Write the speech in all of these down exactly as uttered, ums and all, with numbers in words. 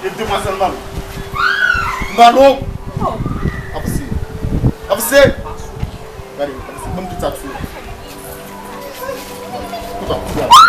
E demwazèl Malo. Malo! Avanse. Avanse! Gade, avanse. Ban m tout sa k sou ou. Kouta, kouta.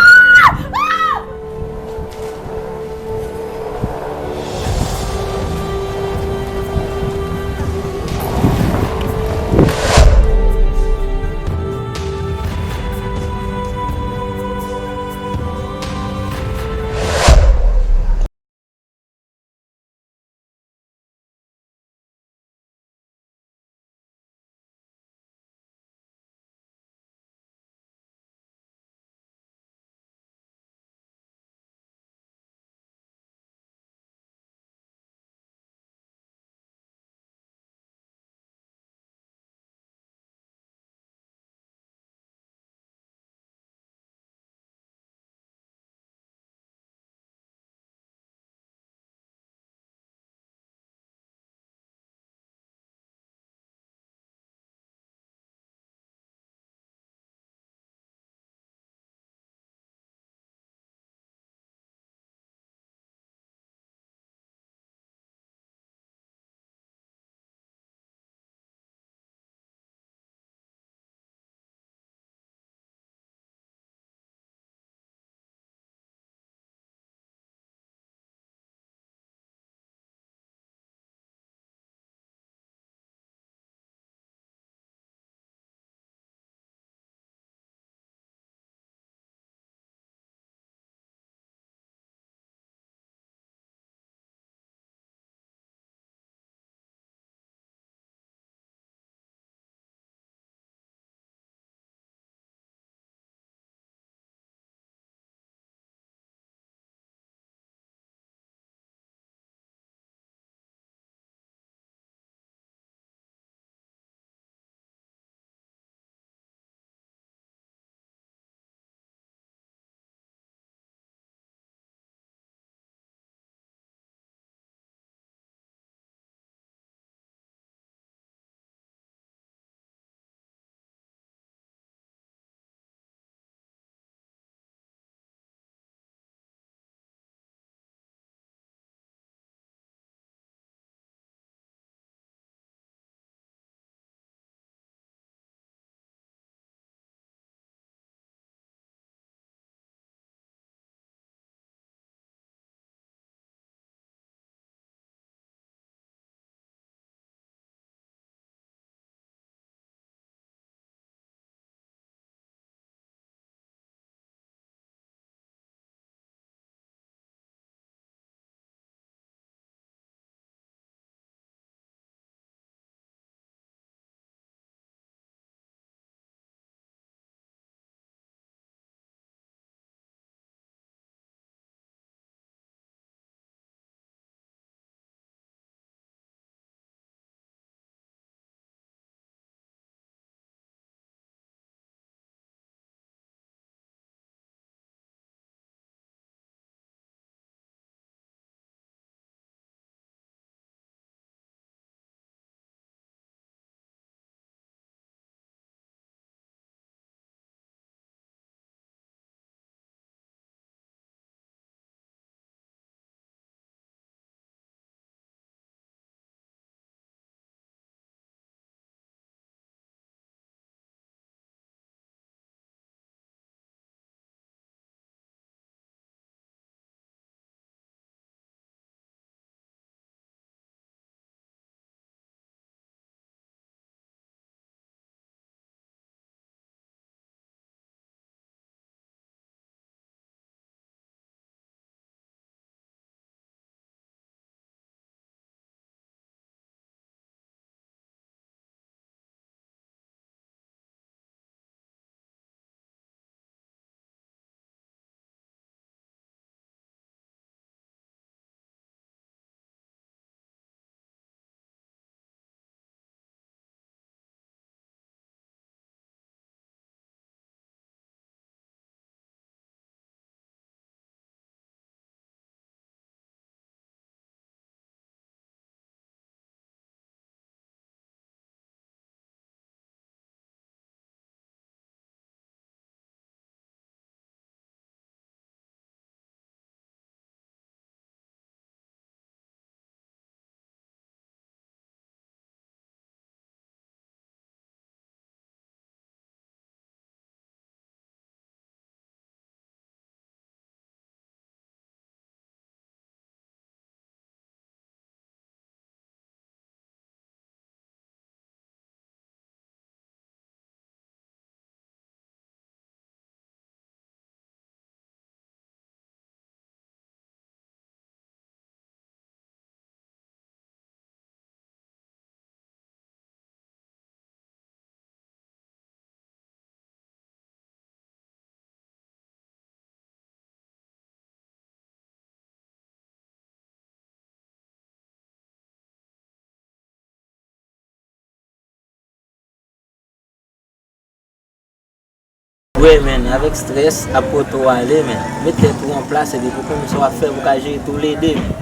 Wi, men, avèk strès, ap pote w ale, men. Met tèt ou an plas, epi pou konn sa w ap fè pou ka jere toulede, men.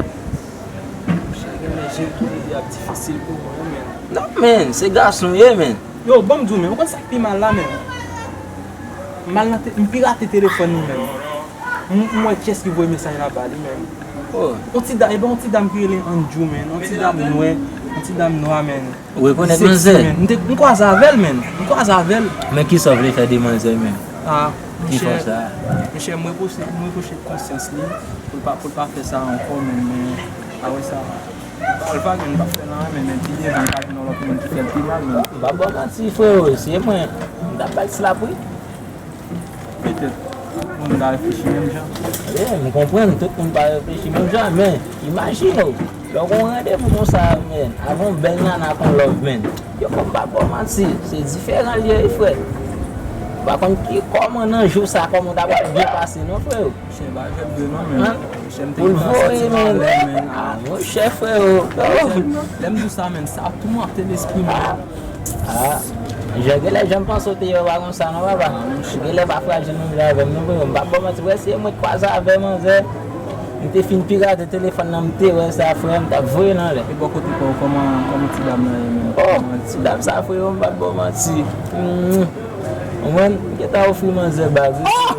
Monchè, genlè jere toulede ap difisil pou mwen, men. Non, men, se gason w ye, men. Yo, ban m di w, men, ou konn sa k pi mal la, men? M al nan te-, m pirate telefòn li, men. M, m wè kiyès ki voye mesaj la ba li, men. Oh. On ti da-, e ben, on ti dam ki rele Andrew, men. On ti dam nwè, on ti dam nwa, men. Ou rekonèt manzè? Sexy, men. M te, m kwaze avè l, men. M kwaze avè l. Men kisa w vle fè de manzè, men? Ah, ki fè w sa? Monchè, m repwoche, m repwoche konsyans li pou l pa, pou l pa fè sa ankò, men, men, apre sa, m pa, l pa gen, m pa fè nan, men, men pi devan, l ka gen yon lòt moun ki fè l pi mal, men. M pa ba w manti, freo, si e mwen, m t ap bay slap, wi. Petèt, moun pa reflechi menm jan. Wi, m konprann, tout moun pa reflechi menm jan, men imajine w, lè w gen yon randevou konsa, men, avè yon bèl nana kon love, men, yo fò m pa ba w manti, se diferan l ye, wi, frè. M pa konn ki, kòman nan jou sa, kòman w ta pral byen pase, non, freo. Monchè, pa jwèt vre non, men. Hein? Monchè, m te Pou l panse voye, ti men. Valè, men. Ah, monchè, freo. Oh. Lè m di w sa, men, sa toumante lespri m, men. Ah. Jan genlè jan m panse w te ye, w pa konn sa non, papa. Ah, monchè. Genlè pa frajil menm jan avè m non, freo. M p ap ba w manti, frè, se mwen k kwaze avè manzè. M te fin pirate telefòn nan, m te wè sa, frè, m t ap voye l anlè. E bò kote pa w, kòman, kòman ti dam nan ye menm? Oh, ti dam sa, freo, m p ap ba w manti. Hmm. Ou konprann? M gentan ofri manzè bag, wi, freo.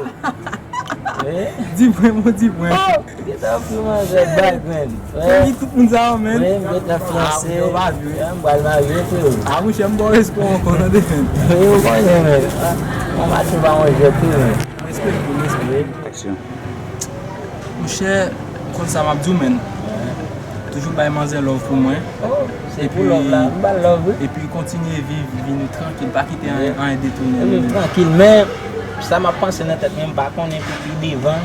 Wi. Di mwen, mon, di mwen. Oh, gentan ofri manzè bag, men. Wi. Ki tout moun sa yo, men? Wi, m gentan fiyanse. Ah, wi, yo pa vle. Wi, m pral marye, freo. Ah, monchè, m ba w respè ankò, tande, men. Wi, ou konnen, men. Ah, yon match pa yon jwèt tou, men. Respè, respè. Wi. Aksyon. Monchè, konn sa m ap di w, men. Toujou bay manzè love pou mwen. Oh, se pou love la. M ba l love, wi. Epi kontinye viv, vini trankil, pa kite anyen, anyen detounen nou, men. Viv trankil, men sa m ap panse nan tèt mwen, m pa konnen pou pi devan,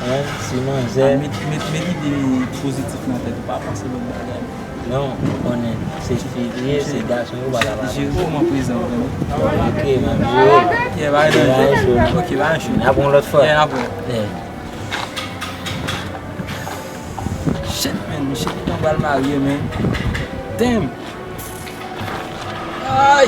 hein, si manzè. Ah, met, met, met ide pozitif nan tèt ou, pa panse lòt bagay. Non, ou konnen, se fi li ye, se gason, ou pa ka pa. Jere moman prezan, ou konnen. Ok, m ap jere. Ok, pa gen danje. Ok, pa gen danje. N ap yon lòt fwa. Yeah, n ap wè. Yeah. Shit, man, misye gentan pral marye, man. Damn. Ay!